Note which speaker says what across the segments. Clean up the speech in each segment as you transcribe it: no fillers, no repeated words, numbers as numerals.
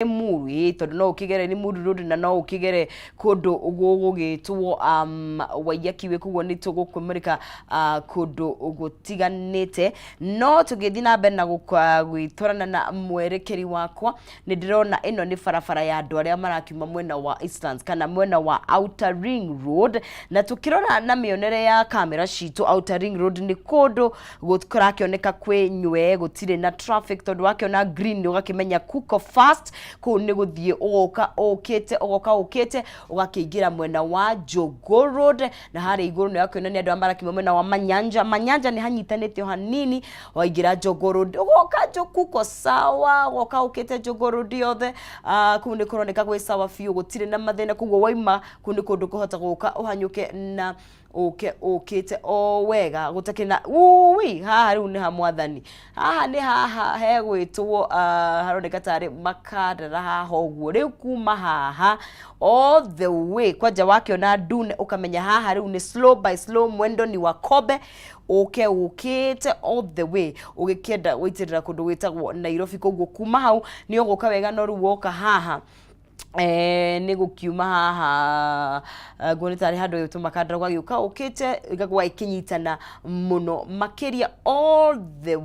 Speaker 1: Limuru ĩ tondũ no ũkĩgere Limuru Road na no ũkĩgere kũndũ gũgũgĩtwo Waiyaki Way, koguo nĩ tũgũkũmũrĩka kũndũ gũtiganĩte. No tũgĩthiĩ na mbere na gwĩtwarana na mwerekeri wakwa, nĩ ndĩrona ĩno nĩ barabara ya andũ arĩa marakiuma mwena wa Eastlands kana mwena wa Outer Ring Road, na tũkĩrora na mĩonere ya kamera citũ, Outer Ring Road nĩ kũndũ kũrakĩoneka kwĩ nywee, gũtirĩ na traffic, tondũ wakĩona green nĩ ũgakĩmenya kuko fast. Kũu nĩ gũthiĩ ũgoka ũkĩte, ũgoka ũkĩte ũgakĩingĩra mwena wa Jogoo Road, na harĩa igũrũ nĩ ũrakĩona nĩ andũ arĩa marakiuma mwena wa Manyanja. Manyanja nĩ hanyitanĩte o hanini, waingĩra Jogoo Road ũgoka kuko sawa, ũgoka ũkĩte Jogoo Road yothe. Kũu nĩ kũroneka gwĩ sawa biũ, gũtirĩ na mathĩna, koguo waima kũu nĩ kũndũ kũhota gũka ũhanyũke na ũke ũkĩte o wega gũtakĩrĩ na ui. Haha rĩu nĩ ha mwathani, haha nĩ haha hegwĩtwo haroneka tarĩ Makandara haha ũguo. Rĩu kuma haha all the way kwanja wakĩona ndune ũkamenya haha rĩu nĩ slow by slow, mwendo ni wa kobe, ũke ũkĩte all the way ũgĩkĩenda gũitĩrĩra kũndũ gwĩtagwo Nairobi. Koguo kuma hau nĩ ũgũka wega, no rĩu woka haha nĩ gũkiuma haha nguona tarĩ handũ gwĩtwo Makandara, ũgagĩũka ũkĩte ĩgagwa ĩkĩnyitana mũno makĩria all the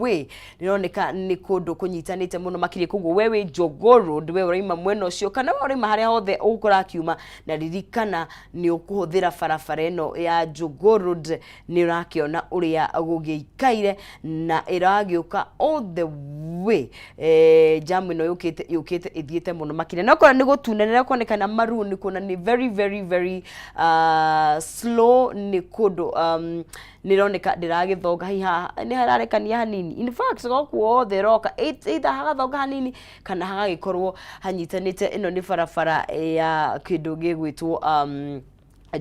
Speaker 1: way. Nĩroneka nĩ kũndũ kũnyitanĩte mũno makĩria, koguo we wĩ Jogoo Road, we ũraima mwena ũcio kana we ũraima harĩa hothe ũkũrakiuma, na ririkana nĩ ũkũhũthĩra barabara ĩno ya Jogoo Road. Nĩ ũrakĩona ũrĩa gũgĩikaire na ĩragĩũka all the way. Jamu ĩno yũkĩte yũkĩte ĩthiĩte mũno makĩria, no korwo nĩ gũtune nĩ kuonekana maroon, kuona nĩ very very very slow. Nĩ kũndũ nĩ ĩroneka ndĩragĩthonga hihi haha nĩ hararekania hanini. In fact, gũkũ wothe ĩroka either hagathonga hanini kana hagagĩkorwo hanyitanĩte. Ĩno nĩ barabara ya kĩndũ gĩgwĩtwo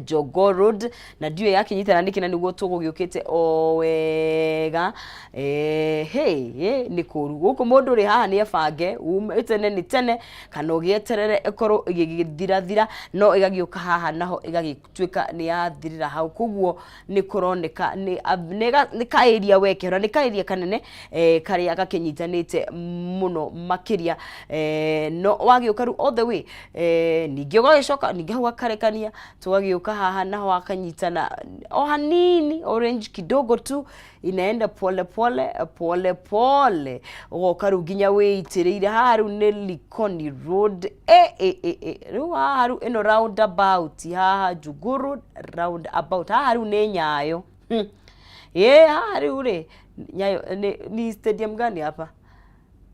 Speaker 1: Jogoo Road, na ndiũĩ yakinyitana nĩkĩ, na nĩguo tũgũgĩũkĩte o wega. Hey, nĩ kũru gũkũ, mũndũ ũrĩ haha nĩ ebange ume tene nĩ tene kana ũgĩeterere ĩkorwo ĩgĩgĩthirathira, no ĩgagĩũka haha naho ĩgagĩtuĩka nĩ yathirĩra hau. Koguo nĩ kũroneka nĩ ka area wekehera, nĩ ka area kanene karĩa gakĩnyitanĩte mũno makĩria. No wagĩũka rĩu all the way, ningĩ ũgagĩcoka ningĩ hau gakarekania, tũgagĩũka haha naho hakanyitana o hanini, orange kidogo tu, inaenda pole pole pole pole, ũgoka rĩu nginya wĩitĩrĩire haha. Rĩu nĩ Likoni Road. E, e, e, e. Rĩu haha rĩu ĩno roundabout haha, Jogoo Road roundabout haha rĩu nĩ Nyayo. Ĩ haha rĩu rĩ Nyayo ni stadium gani hapa?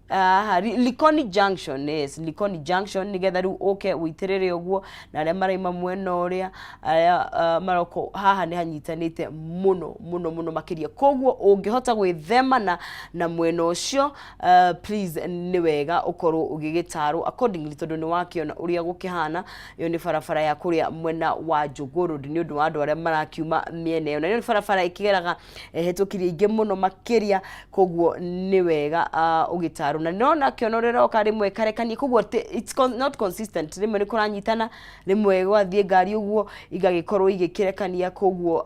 Speaker 1: Aha, Likoni Junction, yes, Likoni Junction, nigetha rĩu ũke ũitĩrĩre ũguo na arĩa maraima mwena ũrĩa arĩa maroko haha nĩ hanyitanĩte mũno mũno mũno makĩria. Koguo ũngĩhota gwĩthemana na mwena ũcio, please, nĩ wega ũkorwo ũgĩgĩtarwo accordingly, tondũ nĩ wakĩona ũrĩa gũkĩhana. Ĩyo nĩ barabara ya kũrĩa mwena wa Jogoo Road nĩ ũndũ wa andũ arĩa marakiuma mĩena ĩyo, na ĩyo nĩ barabara ĩkĩgeraga hetũkiri aingĩ mũno makĩria. Koguo nĩ wega ũgĩtarwo, na nĩndĩrona kĩona ũrĩa ĩroka rĩmwe ĩkarekania, koguo it's not consistent. Rĩmwe nĩ kũranyitana, rĩmwe gwathiĩ ngari ũguo igagĩkorwo igĩkĩrekania. Koguo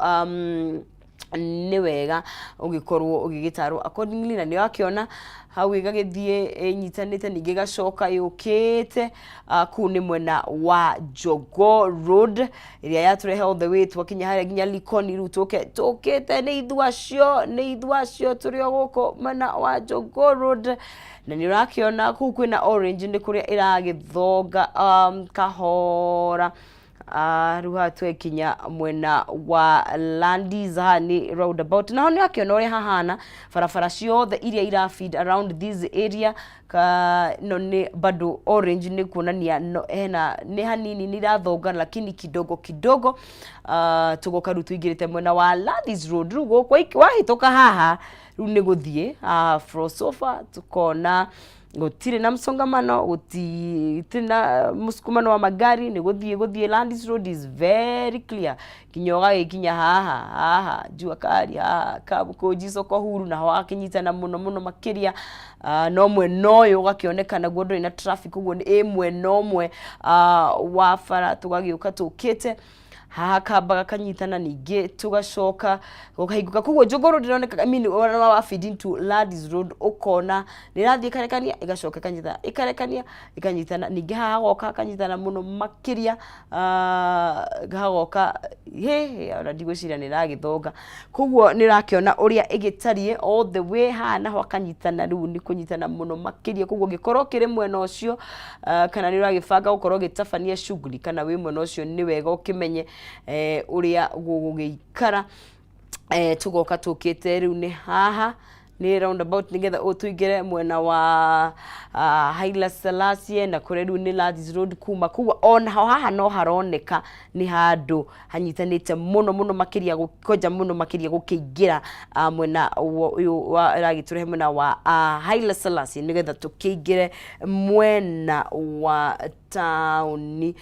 Speaker 1: nĩ wega ũgĩkorwo ũgĩgĩtarwo accordingly, na nĩ wakĩona hau ĩgagĩthiĩ ĩnyitanĩte, ningĩ ĩgacoka yũkĩte. Kũu nĩ mwena wa Jogoo Road ĩrĩa yatũrehe all the way twakinya harĩa nginya Likoni. Rĩu tũke tũkĩte nĩ ithuĩ acio, nĩ ithuĩ acio tũrĩ o gũkũ mwena wa Jogoo Road, na nĩ ũrakĩona kũu kwĩna orange, nĩ kũrĩa ĩragĩthonga kahora. Rĩu haha twekinya mwena wa Landis, haha nĩ roundabout, naho nĩ wakĩona ũrĩa hahana barabara ciothe iria ira feed around this area ka no nĩ bado orange, nĩ kuonania no, hena nĩ hanini nĩ irathonga lakini kidogo kidogo. Tũgoka rĩu tũingĩrĩte mwena wa Landis Road. Rĩu gũkũ wahĩtũka haha rĩu nĩ gũthiĩ frosofa, tukona gũtirĩ na msongamano, gũtirĩ na msukumano wa magari, nĩ gũthiĩ gũthiĩ. Landis Road is very clear nginya ũgagĩkinya haha haha Jua Kali, haha Kamukunji, soko huru, naho hakĩnyitana mũno mũno makĩria. No mwena ũyũ ũgakĩoneka naguo ndũrĩ na traffic, ũguo nĩ ĩ mwena ũmwe wa bara. Tũgagĩũka tũkĩte. Haha kamba gakanyitana, ningĩ tũgacoka gũkahingũka. Koguo Jogoo Road ĩroneka, I mean, wa feed into Landis Road, ũkona nĩ ĩrathiĩ ĩkarekania, ĩgacoka ĩkanyitana, ĩkarekania, ĩkanyitana. Ningĩ haha hagoka hakanyitana mũno makĩria, hagoka hĩ, ona ndigwĩciria nĩ ĩragĩthonga. Koguo nĩ ũrakĩona ũrĩa ĩgĩtariĩ all the way. Haha naho hakanyitana, rĩu nĩ kũnyitana mũno makĩria. Koguo ũngĩkorwo ũkĩrĩ mwena ũcio, kana nĩ ũragĩbanga gũkorwo ũgĩtabania shughuli, kana wĩ mwena ũcio, nĩ wega ũkĩmenye ũrĩa gũgũgĩikara. Tũgoka tũkĩte rĩu nĩ haha nĩ roundabout, nĩgetha tũingĩre mwena wa Haile Selassie na kũrĩa rĩu nĩ Landis Road kuma. Koguo onaho haha no haroneka nĩ handũ hanyitanĩte mũno mũno makĩria, kwanja mũno makĩria gũkĩingĩra mwena ũyũ wa ĩragĩtũrehe mwena wa Haile Selassie, nĩgetha tũkĩingĩre mwena wa taũni.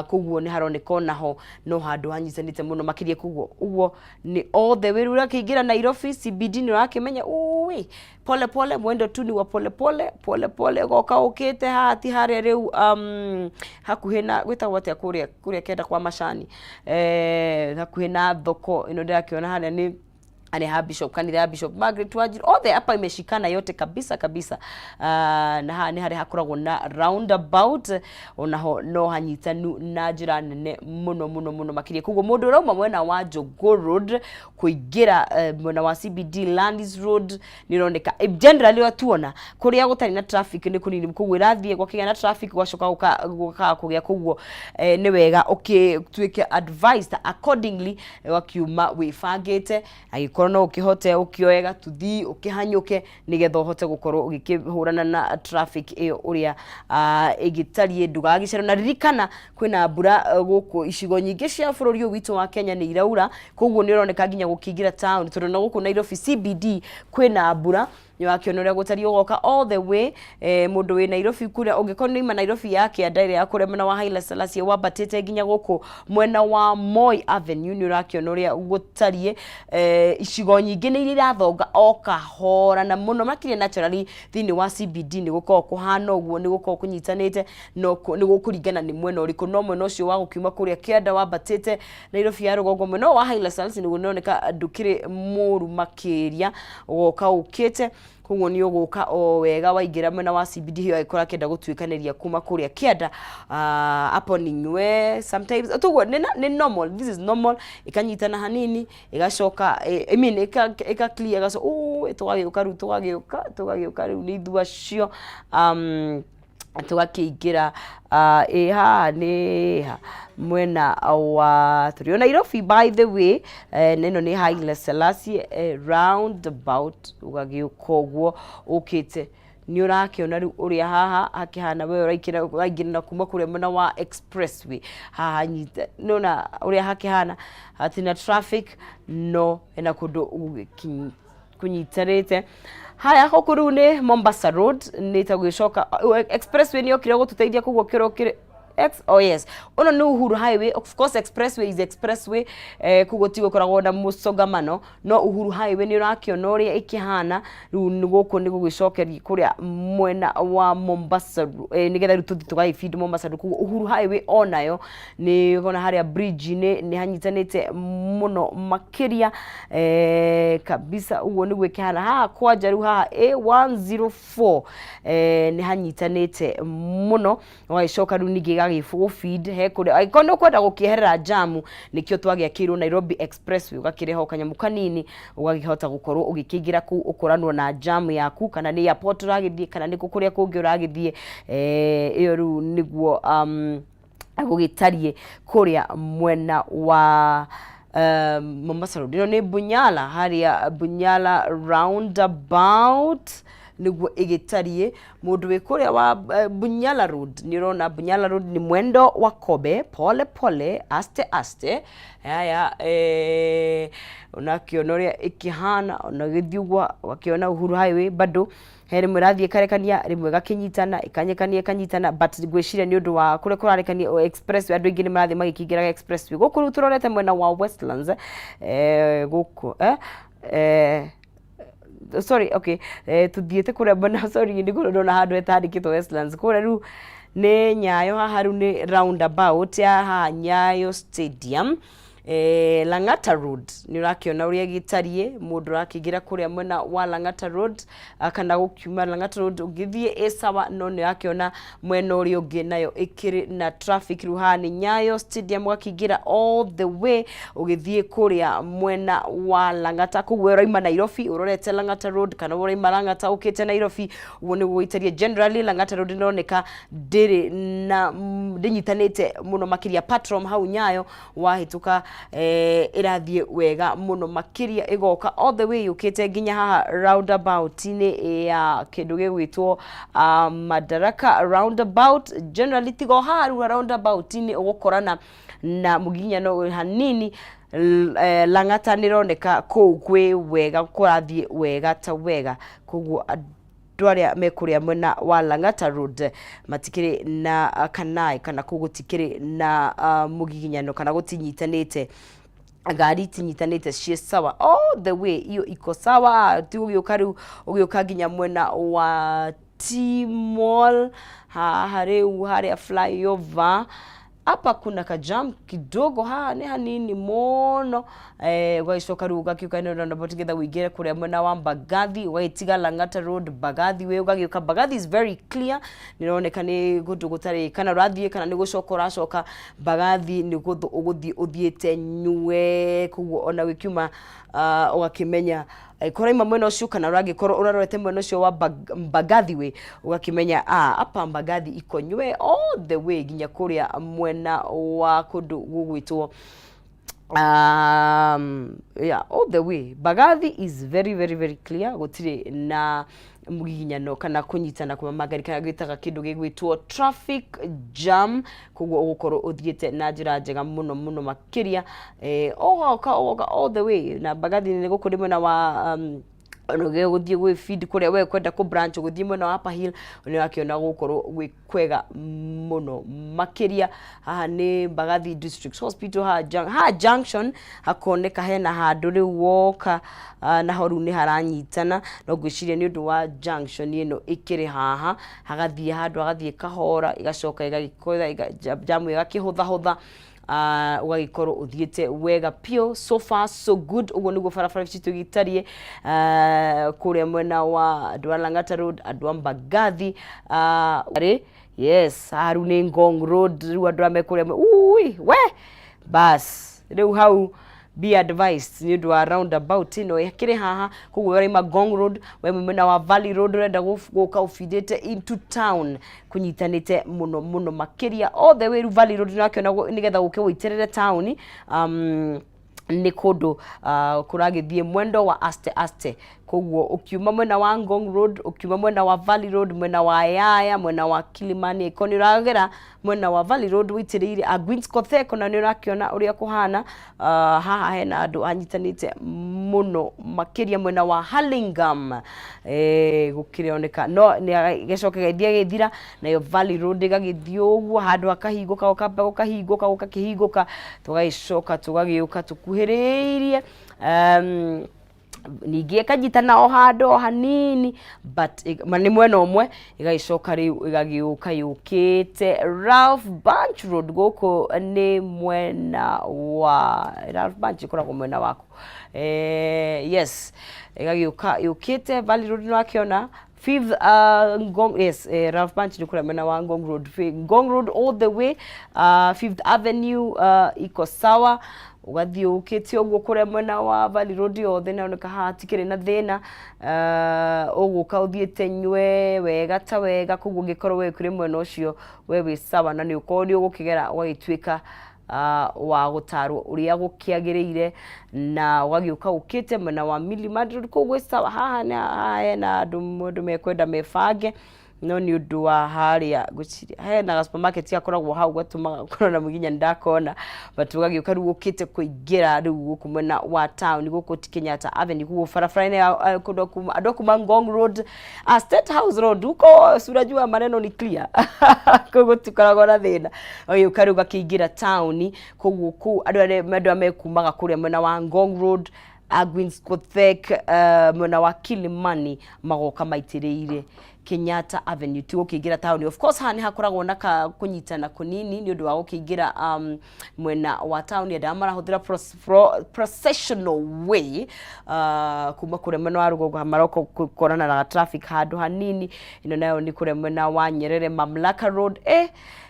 Speaker 1: Koguo nĩ haroneka onaho no handũ hanyitanĩte mũno makĩria. Koguo ũguo nĩ all the way rĩu ũrakĩingĩra Nairobi CBD, nĩ ũrakĩmenya ui pole pole, mwendo tu ni wa pole pole pole pole. Ũgoka ũkĩte haha, ti harĩa rĩu hakuhĩ na gwĩtagwo atĩa kũrĩa kenda kwa macani, hakuhĩ na thoko ĩno ndĩrakĩona harĩa nĩ harĩa ha Bishop, kanitha ya Bishop Margaret Wanjiru, othe hapa imeshikana yote kabisa kabisa. Na haha nĩ harĩa hakoragwo na roundabout, onaho no hanyitanu na njĩra nene mũno mũno mũno makĩria. Koguo mũndũ ũrauma mwena wa Jogoo Road kũingĩra mwena wa CBD Landis Road, nĩ ũroneka generally ũrĩa tuona kũrĩa gũtarĩ na traffic nĩ kũnini. Koguo ĩrathiĩ gwakĩgĩa na traffic, gwacoka gũkaga kũgĩa. Koguo nĩ wega ũgĩtuĩke advised accordingly, ũgakiuma wĩbangĩte, angĩkorwo no ũkĩhote ũkĩoe gatuthi ũkĩhanyũke, nĩgetha ũhote gũkorwo ũgĩkĩhũrana na traffic ĩyo ũrĩa ĩgĩtariĩ, ndũgagĩcererwo. Na ririkana kwĩna mbura gũkũ icigo nyingĩ cia bũrũri ũyũ witũ wa Kenya nĩ iraura. Koguo nĩ ũroneka nginya gũkĩingĩra town, tondũ na gũkũ Nairobi CBD kwĩna mbura, nĩ wakĩona ũrĩa gũtariĩ. Ũgoka all the way, mũndũ wĩ Nairobi kũrĩa, ũngĩkorwo nĩ ima Nairobi ya kĩanda ĩrĩa ya kũrĩa mwena wa Haile Selassie, wambatĩte nginya gũkũ mwena wa Moi Avenue, nĩ ũrakĩona ũrĩa gũtariĩ. Icigo nyingĩ nĩ iria irathonga o kahora, na mũno makĩria naturally thĩinĩ wa CBD nĩ gũkoragwo kũhana ũguo, nĩ gũkoragwo kũnyitanĩte, no nĩ gũkũringana nĩ mwena ũrĩkũ. No mwena ũcio wa gũkiuma kũrĩa kĩanda wambatĩte Nairobi ya rũgongo, mwena ũyũ wa Haile Selassie, nĩguo nĩoneka ndũkĩrĩ mũru makĩria, ũgoka ũkĩte. Koguo nĩ ũgũka o wega waingĩra mwena wa CBD hiyo, angĩkorwo akĩenda gũtuĩkanĩria kuma kũrĩa kĩanda hapo ni nywe sometimes tuguo nĩ normal, this is normal. Ĩkanyitana hanini, ĩgacoka I mean, ĩka clear, ĩgacoka tũgagĩũka rĩu, tũgagĩũka rĩu nĩ ithuĩ acio tũgakĩingĩra ĩ haha nĩ ha mwena wa tũrĩ o Nairobi, by the way. Na ĩno nĩ Haile Selassie roundabout. Ũgagĩũka ũguo ũkĩte, nĩ ũrakĩona rĩu ũrĩa haha hakĩhana. We ũraingĩra kuma kũrĩa mwena wa expressway, haha nyita nĩona ũrĩa hakĩhana, hatirĩ na traffic, no hena kũndũ kũnyitanĩte haya. Gũkũ rĩu nĩ Mombasa Road, nĩ ta gũgĩcoka expressway nĩ yokire gũtũteithia. Koguo kĩro kĩrĩ X, oh yes, ũno nĩ Uhuru Highway. Of course expressway is expressway, koguo ti gũkoragwo na mũsongamano. No Uhuru Highway nĩ ũrakĩona ũrĩa ĩkĩhana. Rĩu nĩ gũkũ nĩ gũgĩcokeria kũrĩa mwena wa Mombasa, nĩgetha rĩu tũthiĩ tũgagĩbindi Mombasa Road. Koguo Uhuru Highway onayo nĩ ũkona harĩa bridge-inĩ nĩ hanyitanĩte mũno makĩria, kabisa. Ũguo nĩguo ĩkĩhana haha kwanja. Rĩu haha A104 nĩ hanyitanĩte mũno. Ũgagĩcoka rĩu ningĩ gagĩgũ he kũrĩa angĩkorwo nĩ ũkwenda gũkĩeherera jamu, nĩkĩo twagĩakĩirwo Nairobi Expressway, ũgakĩrĩha o kanyamũ kanini, ũgakĩhota gũkorwo ũgĩkĩingĩra kũu, ũkoranwo na jamu yaku, kana nĩ airport ũragĩthiĩ, kana nĩ kũ kũrĩa kũngĩ ũragĩthiĩ. Ĩyo rĩu nĩguo gũgĩtariĩ kũrĩa mwena wa Mombasa Road. Ĩno nĩ Bunyala, harĩa Bunyala roundabout nĩguo ĩgĩtariĩ. Mũndũ wĩ kũrĩa wa Bunyala Road, nĩ ũrona Bunyala Road ni mwendo wa kobe, pole pole, aste aste. Haya, ũnakĩona ũrĩa ĩkĩhana, ona gĩthiĩ ũguo ũgakĩona Uhuru Highway bado he rĩmwe ĩrathiĩ ĩkarekania, rĩmwe ĩgakĩnyitana, ĩkanyekania, ĩkanyitana, but ngwĩciria nĩ ũndũ wa kũrĩa kũrarekania o expressway, andũ aingĩ nĩ marathiĩ magĩkĩingĩraga expressway. Gũkũ rĩu tũrorete mwena wa Westlands, gũkũ Sorry, okay, tuthiĩte kũrĩa mwena, sorry, nĩ kũrĩa ndona handũ hetandĩkĩtwo Westlands. Kũrĩa rĩu nĩ Nyayo, haha rĩu nĩ roundabout ya haha Nyayo Stadium. Lang'ata Road nĩ ũrakĩona ũrĩa gĩtariĩ, mũndũ ũrakĩingĩra kũrĩa mwena wa Lang'ata Road kana gũkiuma Lang'ata Road ũngĩthiĩ ĩ sawa, no nĩ ũrakĩona mwena ũrĩa ũngĩ nayo ĩkĩrĩ na traffic. Rĩu haha nĩ Nyayo Stadium, ũgakĩingĩra all the way ũgĩthiĩ kũrĩa mwena wa Lang'ata. Koguo ũraima Nairobi ũrorete Lang'ata Road, kana ũraima Lang'ata ũkĩte Nairobi, ũguo nĩguo gũitariĩ. Generally Lang'ata Road ĩroneka ndĩrĩ na ndĩnyitanĩte mũno makĩria, apart from hau Nyayo wahĩtũka, ĩrathiĩ wega mũno makĩria, ĩgoka all the way yũkĩte nginya haha roundabout-inĩ ya kĩndũ gĩgwĩtwo Madaraka roundabout. Generally tiga o haha rĩu roundabout-inĩ ũgũkorana na mũgiginyano hanini, Lang'ata nĩ ĩroneka kũu kwĩ wega, kũrathiĩ wega ta wega. Koguo andũ arĩa me kũrĩa mwena wa Lang'ata Road matikĩrĩ na kanaĩ, kana kũu gũtikĩrĩ na mũgiginyano, kana gũtinyitanĩte, ngari itinyitanĩte, ciĩ sawa all the way, iyo iko sawa. Ti ũgĩũka rĩu, ũgĩũka nginya mwena wa T-Mall haha rĩu harĩa flyover hapa kuna kajam kidogo, haha nĩ hanini mũno. Ũgagĩcoka rĩu ũgakĩũka nĩ roundabout nĩgetha ũingĩre kũrĩa mwena wa Mbagathi, ũgagĩtiga Lang'ata Road, Mbagathi we ũgagĩũka. Mbagathi is very clear, nĩroneka nĩ kũndũ gũtarĩ, kana ũrathiĩ kana nĩ gũcoka ũracoka, Mbagathi nĩ ũgũthiĩ ũthiĩte nyue. Koguo ona gĩkiuma ũgakĩmenya kũraima mwena ũcio, kana ũrangĩkorwo ũrarorete mwena ũcio wa Mbagathi way, ũgakĩmenya hapa Mbagathi iko nywe all the way nginya kũrĩa mwena wa kũndũ gũgwĩtwo yeah, all the way Mbagathi is very very very clear, gũtirĩ na mũgiginyano kana kũnyitana kwa mangari kana gwĩtaga kĩndũ gĩgwĩtwo traffic jam. Koguo ũgũkorwo ũthiĩte na njĩra njega mũno mũno makĩria, ũgoka ũgoka all the way na Mbagathi nĩ gũkũ nĩ mwena wa gũthiĩ gwĩ feed kũrĩa we kwenda kũ branch gũthiĩ mwena wa Upper Hill, nĩ ũrakĩona gũkorwo gwĩ kwega mũno makĩria. Haha nĩ Mbagathi District Hospital, haha haha junction hakoneka hena handũ rĩu woka naho rĩu nĩ haranyitana, no ngwĩciria nĩ ũndũ wa junction ĩno ĩkĩrĩ haha, hagathiĩ handũ hagathiĩ kahora, ĩgacoka ĩgagĩkorwo jamu ĩgakĩhũthahũtha, ũgagĩkorwo ũthiĩte wega piũ. So far so good. Ũguo nĩguo barabara citũ gĩtariĩ kũrĩa mwena wa andũ a Lang'ata Road, andũ a Mbagathi rĩ. Yes, haha rĩu nĩ Ngong Road. Rĩu andũ arĩa me kũrĩa ui we bas, rĩu hau be advised nĩ ũndũ wa roundabout ĩno ĩkĩrĩ haha. Koguo ũraima Ngong Road, we mwena wa Valley Road, ũrenda gũka ũbindĩte into town, kũnyitanĩte mũno mũno makĩria all the way. Rĩu Valley Road nĩũrakĩona nĩgetha ũke ũitĩrĩre town, nĩ kũndũ kũragĩthiĩ mwendo wa aste aste. Koguo ũkiuma mwena wa Ngong Road, ũkiuma mwena wa Valley Road, mwena wa Yaya, mwena wa Kilimani, ĩko nĩ ũragera mwena wa Valley Road wĩitĩrĩire Agwins Kotheko, na nĩ ũrakĩona ũrĩa kũhana. Haha hena andũ anyitanĩte mũno makĩria mwena wa Hurlingham, gũkĩroneka no nĩ gĩcoka gĩthiĩ gĩthira nayo Valley Road ĩgagĩthiĩ ũguo, handũ hakahingũka, gũkamba gũkahingũka, gũgakĩhingũka, tũgagĩcoka tũgagĩũka tũkuhĩrĩirie, ningĩ ĩkanyitana o handũ o hanini, but ma nĩ mwena ũmwe, ĩgagĩcoka rĩu ĩgagĩũka yũkĩte Ralph Bunche Road. Gũkũ nĩ mwena wa Ralph Bunche, ĩkoragwo mwena waku, yes, ĩgagĩũka yũkĩte Valley Road, nĩwakĩona Fifth, Ngong, yes, Ralph Bunche ni kule mwena wa Ngong Road. Ngong Road all the way, Fifth Avenue iko sawa, ũgathiĩ ũkĩte ũguo kũrĩa mwena wa Valley Road yothe nĩoneka haha hatikĩrĩ na thĩna, ũgũka ũthiĩte nywe wega ta wega. Koguo ũngĩkorwo we kũrĩ mwena ũcio, we wĩ sawa, na nĩ ũkorwo nĩ ũgũkĩgera ũgagĩtuĩka wa gũtarwo ũrĩa gũkĩagĩrĩire, na ũgagĩũka ũkĩte mwena wa Milimani Road, kũu gwĩ sawa. Haha nĩ haha hena andũ mũndũ mekwenda mebange, no nĩ ũndũ wa harĩa ngwĩciria hena ga supermarket gakoragwo hau gatũmaga gũkorwo na mũginya ndakona, but ũgagĩũka rĩu ũkĩte kũingĩra rĩu gũkũ mwena wa town, gũkũ ti Kenyatta Avenue. Koguo barabara-inĩ ya kũndũ kuma andũ a kuma Ngong Road, State House Road huko, si unajua maneno ni clear, koguo gũtikoragwo na thĩna. Ũgĩũka rĩu ũgakĩingĩra town, koguo kũu andũ arĩa mekumaga kũrĩa mwena wa Ngong Road. Argwings Kodhek mwena wa Kilimani magoka maitĩrĩire Kenyatta Avenue ti gũkĩingĩra taũni. Of course haha nĩ hakoragwo na ka kũnyitana kũnini nĩ ũndũ wa gũkĩingĩra mwena wa taũni andũ arĩa marahũthĩra processional way kuma kũrĩa mwena wa rũgongo maroka gũkorana na traffic handũ hanini. Ĩno nayo nĩ kũrĩa mwena wa Nyerere Mamlaka Road,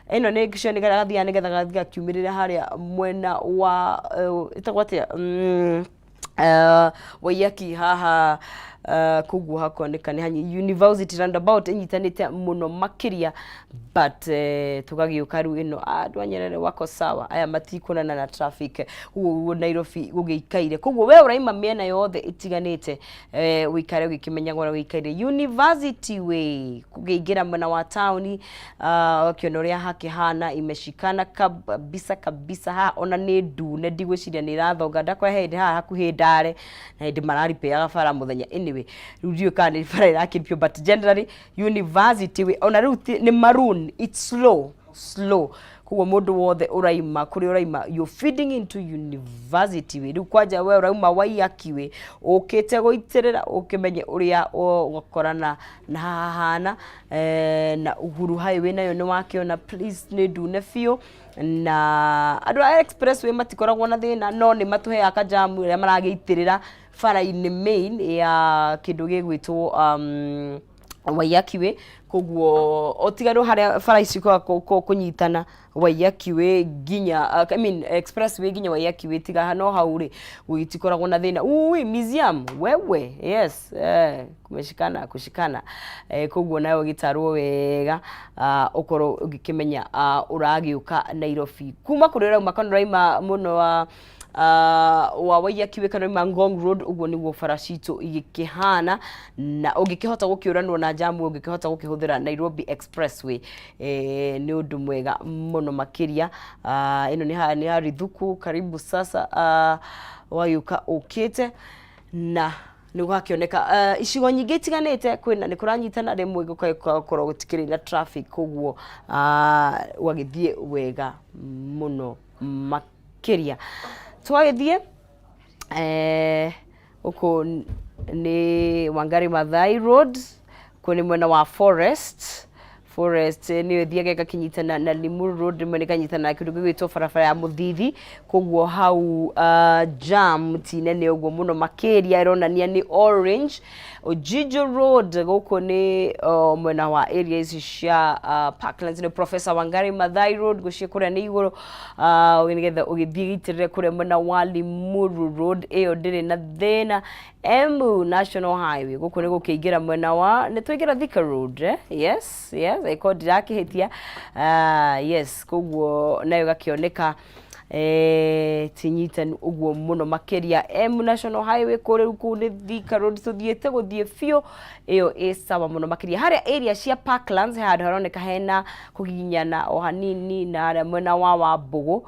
Speaker 1: ĩno nĩ cioneka gathiaga nĩgetha gathiĩ gakiumĩrĩra harĩa mwena wa ĩtagwo atĩa, Waiyaki haha, koguo hakoneka nĩ hanyi University roundabout ĩnyitanĩte mũno makĩria, but tũgagĩũka rĩu ĩno andũ a Nyerere wako sawa, aya matikuonana na traffic, ũguo ũguo Nairobi gũgĩikaire. Koguo we ũraima mĩena yothe ĩtiganĩte, ũikare ũgĩkĩmenyaga ũrĩa ũgĩikaire. University Way kũngĩingĩra mwena wa taũni, ũgakĩona ũrĩa hakĩhana, imeshikana kabisa kabisa. Haha ona nĩ ndune, ndigwĩciria nĩ ĩrathonga. Ndakora he hĩndĩ haha hakuhĩ ndare na hĩndĩ mararipĩaga bara mũthenya. Anyway, rĩu ndiũĩ kana nĩ bara ĩrakĩripio, but generally University Way ona rĩu nĩ maroon, it's slow slow. Koguo mũndũ wothe ũraima kũrĩa ũraima, you're feeding into University Way. Rĩu kwanja we ũrauma Waiyaki Way ũkĩte gũitĩrĩra, ũkĩmenye ũrĩa ũgakorana na haha hahana. Na Uhuru Highway nayo nĩ wakĩona, please, nĩ ndune biũ, na andũ a Expressway matikoragwo na thĩna, no nĩ matũheaga kajamu rĩrĩa maragĩitĩrĩra bara-inĩ main ya kĩndũ gĩgwĩtwo Waiyaki Way. Koguo o tiga rĩu harĩa bara ici cikoragwo kũnyitana Waiyaki Way nginya, I mean, Expressway nginya Waiyaki Way, tiga no hau rĩ, gũtikoragwo na thĩna. Ui, museum wewe, yes, kumeshikana kushikana, koguo nayo gĩtarwo wega, ũkorwo ũgĩkĩmenya ũragĩũka Nairobi kuma kũrĩa ũrauma, kana ũraima mũno wa Waiyaki Way kana ũraima Ngong Road. Ũguo nĩguo bara citũ igĩkĩhana, na ũngĩkĩhota gũkĩũranwo na jamu, ũngĩkĩhota gũkĩhũthĩra Nairobi Expressway, nĩ ũndũ mwega mũno makĩria. Ĩno nĩ ha Rithuku karibu sasa, wagĩũka ũkĩte na nĩ gũgakĩoneka icigo nyingĩ itiganĩte kwĩna nĩ kũranyitana, rĩmwe gũgakorwo gũtikĩrĩ na traffic, koguo ũgagĩthiĩ wega mũno makĩria. Twagĩthiĩ gũkũ nĩ Wangari Maathai Road, kũu nĩ mwena wa Forest. Forest nĩyo ĩthiaga ĩgakĩnyitana na Limuru Road, rĩmwe ĩkanyitana na kĩndũ gĩgwĩtwo barabara ya Mũthithi. Koguo hau jam ti nene ũguo mũno makĩria, ĩronania nĩ orange. Ojijo Road gũkũ nĩ mwena wa area ici cia Parklands, nĩ Professor Wangari Maathai Road gũciĩ kũrĩa nĩ igũrũ, nĩgetha ũgĩthiĩ gĩitĩrĩre kũrĩa mwena wa Limuru Road, ĩyo ndĩrĩ na thĩna. Embu National Highway gũkũ nĩ gũkĩingĩra mwena wa nĩ twaingĩra Thika Road, eh? Yes, ĩkorwo ndirakĩhĩtia, yes. Koguo nayo ĩgakĩoneka ti nyitanu ũguo mũno makĩria. Embu National Highway kũrĩa kũu nĩ Thika Road tũthiĩte gũthiĩ biũ, ĩyo ĩ sawa mũno makĩria. Harĩa area cia Parklands he handũ haroneka hena kũgiginyana o hanini na harĩa mwena wa Wambũgũ,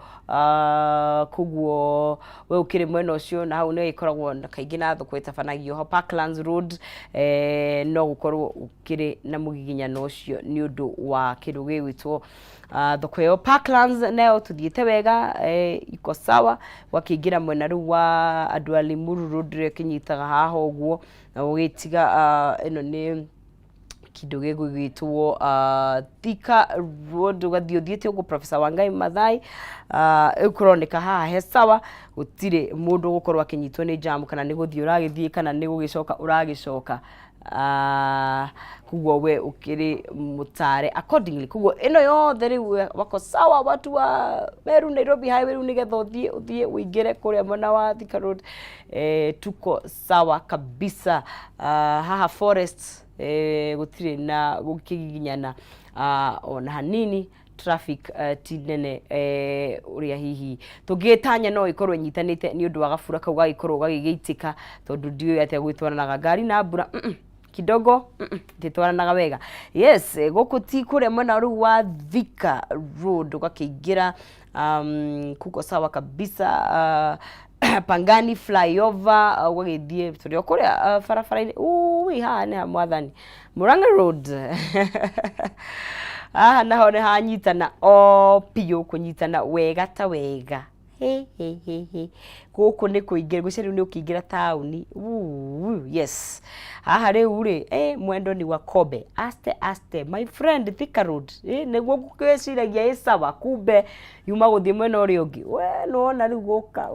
Speaker 1: koguo we ũkĩrĩ mwena ũcio na hau nĩ ĩkoragwo kaingĩ na thoko ĩtabanagio ho Parklands Road, no gũkorwo ũkĩrĩ na mũgiginyano ũcio nĩ ũndũ wa kĩndũ gĩgwĩtwo thoko ĩyo. Parklands nayo tũthiĩte wega, iko sawa. Ũgakĩingĩra mwena rĩu wa andũ a Limuru Road ĩrĩa ĩkĩnyitaga haha ũguo na ũgĩtiga, ĩno nĩ kĩndũ gĩgwĩtwo Thika Road, ũgathiĩ ũthiĩte ũguo Professor Wangai Maathai, rĩu kũroneka haha he sawa, gũtirĩ mũndũ ũgũkorwo akĩnyitwo nĩ jam kana nĩ gũthiĩ ũragĩthiĩ kana nĩ gũgĩcoka ũragĩcoka, koguo we ũkĩrĩ mũtare accordingly. Koguo ĩno yothe rĩu wako sawa, watu wa Meru Nairobi Highway, rĩu nĩgetha ũthiĩ ũingĩre kũrĩa mwena wa Thika Road, tuko sawa kabisa. Haha Forest gũtirĩ na gũkĩgiginyana ona hanini, traffic ti nene ũrĩa hihi tũngĩtanya no ĩkorwo ĩnyitanĩte nĩ ũndũ wa gabura kau gagĩkorwo gagĩgĩitĩka, tondũ ndiũĩ atĩa gwĩtwaranaga ngari na mbura, kidogo ndĩtwaranaga wega. Yes, gũkũ ti kũrĩa mwena rĩu wa Thika Road ũgakĩingĩra, kuko sawa kabisa. Pangani flyover ũgagĩthiĩ tũrĩ o kũrĩa barabara-inĩ. Ui, haha nĩ ha Mwathani Murang'a Road, haha naho nĩ hanyitana o biũ, kũnyitana wega ta wega. Hĩ hĩ hĩ hĩ, gũkũ nĩ kũingĩra, ngwĩciria rĩu nĩ ũkĩingĩra taũni. Yes, haha rĩu rĩ, ĩ mwendo ni wa Kobe, aste aste my friend Thika Road, ĩ nĩguo ngwĩciragia ĩ sawa, kumbe yuma gũthiĩ mwena ũrĩa ũngĩ, we nĩ wona rĩu gũka,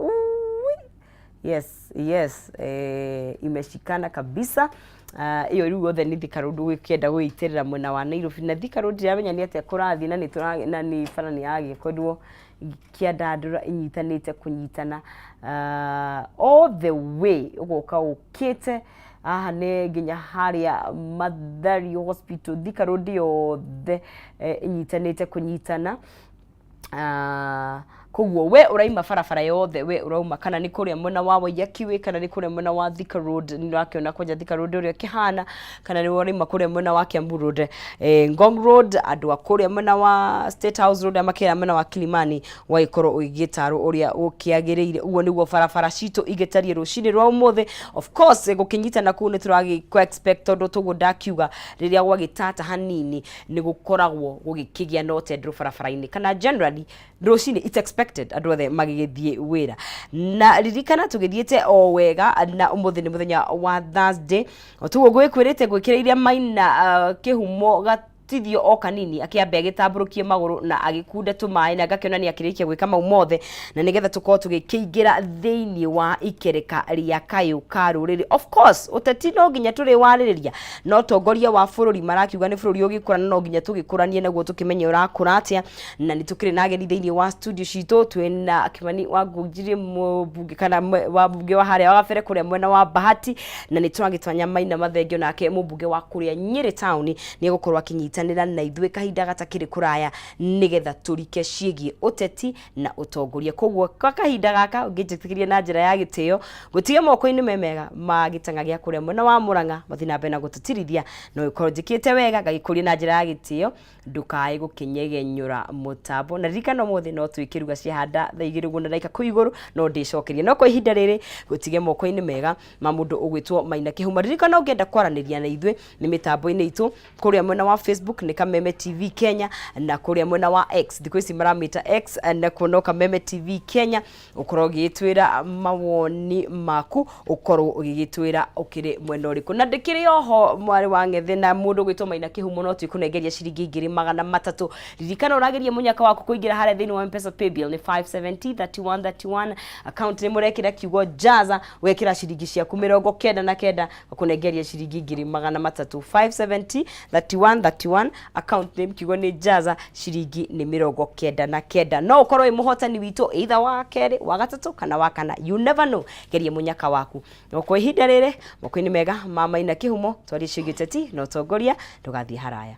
Speaker 1: yes, imeshikana kabisa. Ĩyo rĩu yothe nĩ Thika Road ũgĩkĩenda gũgĩitĩrĩra mwena wa Nairobi, na Thika Road ndiramenya nĩ atĩa kũrathiĩ na nĩ tũra, na nĩ bara nĩ yagĩkorirwo kĩandandũra ĩnyitanĩte kũnyitana all the way ũgoka ũkĩte haha nĩ nginya harĩa Mathari Hospital, Thika Road yothe ĩnyitanĩte kũnyitana. Koguo we ũraima barabara yothe, we ũrauma kana nĩ kũrĩa mwena wa Waiyaki Way kana nĩ kũrĩa mwena wa Thika Road, nĩ ũrakĩona kwanja Thika Road ũrĩa ĩkĩhana, kana nĩ ũraima kũrĩa mwena wa Kiambu Road, Ngong Road, andũ a kũrĩa mwena wa State House Road, arĩa makĩrĩa mwena wa Kilimani, ũgagĩkorwo ũgĩgĩtarwo ũrĩa gũkĩagĩrĩire. Ũguo nĩguo barabara citũ igĩtariĩ rũcinĩ rwa ũmũthĩ. Of course gũkĩnyitana kũu nĩ tũragĩ expect tondũ toguo ndakiuga rĩrĩa gwagĩtata hanini nĩ gũkoragwo gũgĩkĩgĩa na ũtendero barabara-inĩ kana generally rũcinĩ it's expected andũ othe magĩgĩthiĩ wĩra. Na ririkana tũgĩthiĩte o wega na ũmũthĩ nĩ mũthenya wa Thursday, o tuguo ngũgĩkwĩrĩte ngwĩkĩrĩire Maina kĩhumo gatithio o kanini akĩambe agĩtambũrũkie magũrũ na agĩkunde tũmaĩ na ngakĩona nĩ akĩrĩkia gwĩka mau mothe na nĩgetha tũkorwo tũgĩkĩingĩra thĩinĩ wa ikereka rĩa kayũ ka rũrĩrĩ. Of course ũteti no nginya tũrĩwarĩrĩria, no ũtongoria wa bũrũri marakiuga nĩ bũrũri ũgĩkũra na no nginya tũgĩkũranie naguo tũkĩmenye ũrakũra atĩa, na nĩ tũkĩrĩ na ageni thĩinĩ wa studio citũ. Twĩna Kimani wa Ngunjiri, mũmbunge kana wa mbunge wa harĩa wa Gabere kũrĩa mwena wa Bahati, na nĩ tũragĩtanya Maina Mathengio nake mũmbunge wa kũrĩa Nyĩrĩ town nĩ egũkorwo akĩnyitanĩra na ithuĩ kahinda gatakĩrĩ kũraya nĩgetha tũrike ciĩgiĩ ũteti na ũtongoria. Koguo kwa kahinda gaka ũngĩnjĩtĩkĩria na njĩra ya gĩtĩo gũtige moko-inĩ me mega ma gĩtang'a gĩa kũrĩa mwena wa Mũrang'a mathiĩ na mbere na gũtũtirithia, no ĩkorwo njĩkĩte wega ngagĩkũria na njĩra ya gĩtĩo ndũkae gũkĩnyegenyũra mũtambo. Na ririkana ũmũthĩ no twĩkĩruga ciahanda thaa igĩrĩ ũguo na ndagĩka kũu igũrũ no ndĩcokerie, no kwa ihinda rĩrĩ gũtige moko-inĩ mega ma mũndũ ũgwĩtwo Maina Kĩhuma. Ririkana ũngĩenda kwaranĩria na ithuĩ nĩ mĩtambo-inĩ itũ kũrĩa mwena wa Facebook nĩ Kameme TV Kenya, na kũrĩa mwena wa X thikũ ici maramĩta X nakuo no Kameme TV Kenya. Ũkorwo ũgĩtwĩra mawoni maku, ũkorwo ũgĩgĩtwĩra ũkĩrĩ mwena ũrĩkũ. Na ndĩkĩrĩ oho mwarĩ wa ng'ethe na mũndũ ũgwĩtwo Maina Kĩhumo no twĩkũnengeria ciringi 1300. Ririkana ũrageria mũnyaka waku kũingĩra harĩa thĩinĩ wa M-Pesa paybill nĩ 570 31 31, account nĩ mũrekĩra kiugo jaza, wekĩra ciringi ciaku 99 gũkũnengeria ciringi 1300. 570 31 31, account name kiugo nĩ jaza, ciringi nĩ 99. No ũkorwo wĩ mũhotani witũ either wa kerĩ, wa gatatũ kana wa kana, you never know. Geria mũnyaka waku. No kwa ihinda rĩrĩ moko-inĩ mega ma Maina Kĩhumo twarie ciĩgiĩ ũteti na ũtongoria, ndũgathiĩ haraya.